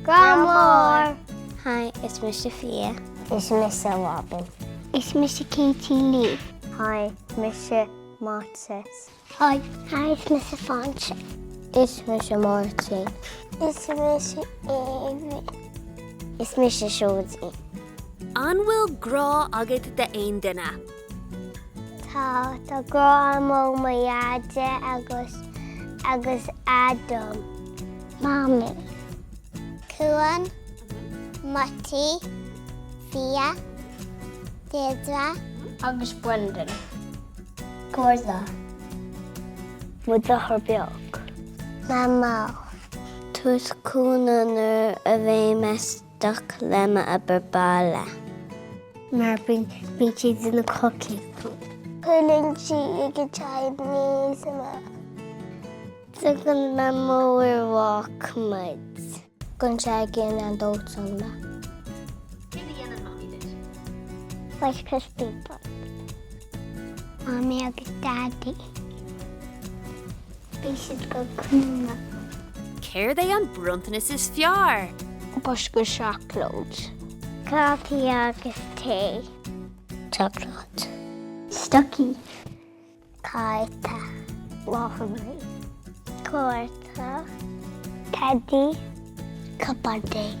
Grá mór! Hi, is mise Fia. Is mise Robin. Is mise Katie Lee. Hi, mise Marcus. Hi. Hi, is mise Fáilte. Is mise Máirtín. Is mise Amy. Is mise Seoidín. An bhfuil grá agat d'aon duine? Tá, tá grá agam ó mo Dhaide agus agus Adam. Mamaí. Cuan, Mattie, Fia, Deirdre. Agus Brendan. Gorza. Mo dheartháir beag. Mamó. Tabhairt cúnamh nuair a bheidh mé stuck le m'obair baile. Mar bíonn siad ina codladh. Cuireann sí ag an Chinese amach. Tugann Mamó ar walk muid. Gabhann sé ag an dóiteán mé. Céard a dhéanann Mamaí duit? Rice Krispie Bun. Mamaí agus Daidí. Bhí siad go cúnamh. Céard é an bronntanas is fearr? Bosca seacláid. Caife agus tae. Seacláid. Stocaí. Cárta. Lámhainní. Cárta. Teidí. Cupán tae.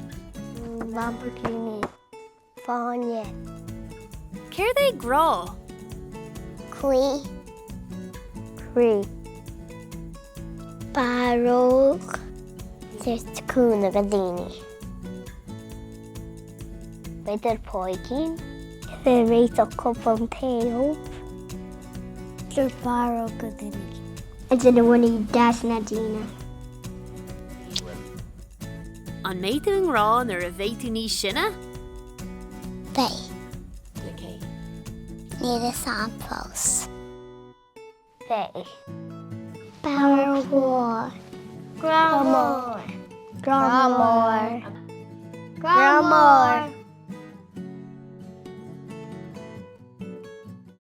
Lamborghini. Fáinne. Céard é grá? Croí. Croí. Barróg. Tabhairt cúnamh do dhaoine. B'fhéidir páidín. Bheith réiteach cupán tae dóibh. Tabhairt barróg do dhuine. Duine bhunaigh deas na daoine. An mbeidh tú i ngrá nuair a bheidh tú níos sine? Beidh. Le cé? Níl a fhios a'm fós. Beidh. Barróg mhór. Grá mór. Grá mór.